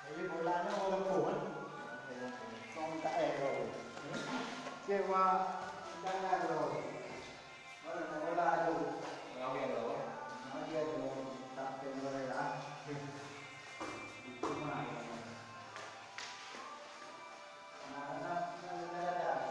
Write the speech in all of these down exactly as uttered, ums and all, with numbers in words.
Jadi bola nyoe ureueng phôn, eh? Kong ka eh bro. Cewa dana bro. Bola, bola tu. Lagi ada apa? Lagi ada. Tak ada bola lah. Cuma ya. Nah, nah, nah, nah, nah.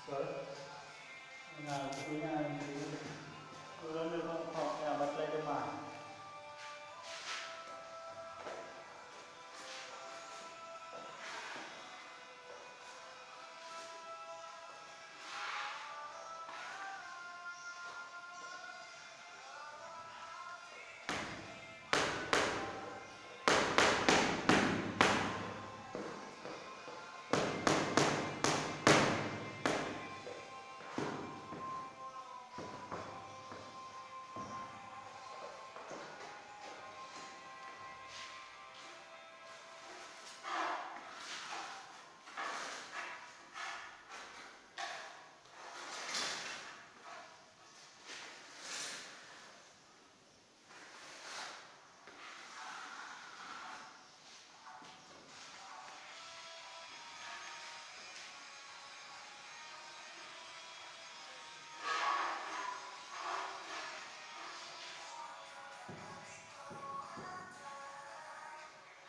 Sorry. Nah, buku nyan, ureueng nyoe kok, kok nyang batai teuma.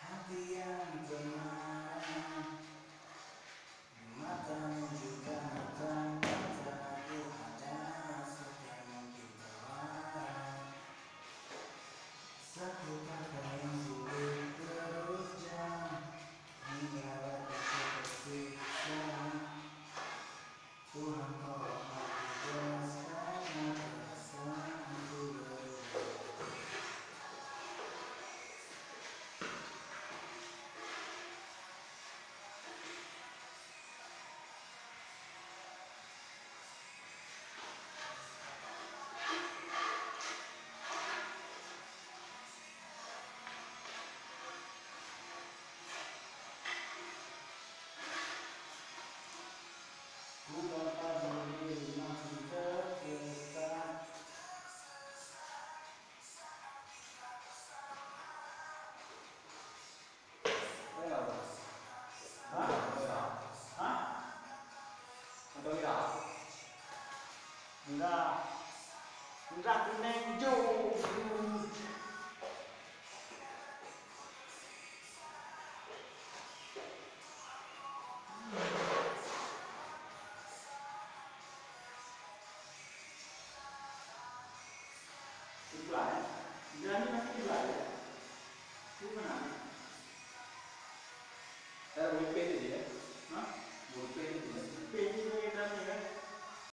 Hati yang tenang, mata juga matang, mata ku ada sedang kita larang. Satu kata yang sulit terus jam, hingga hati tersiksa. Tuhan, tolong aku jelaskan apa rasaku berdua. Ku dapat diri masih terkesan. Hah? Hah? Enggak. Enggak kuneng jauh.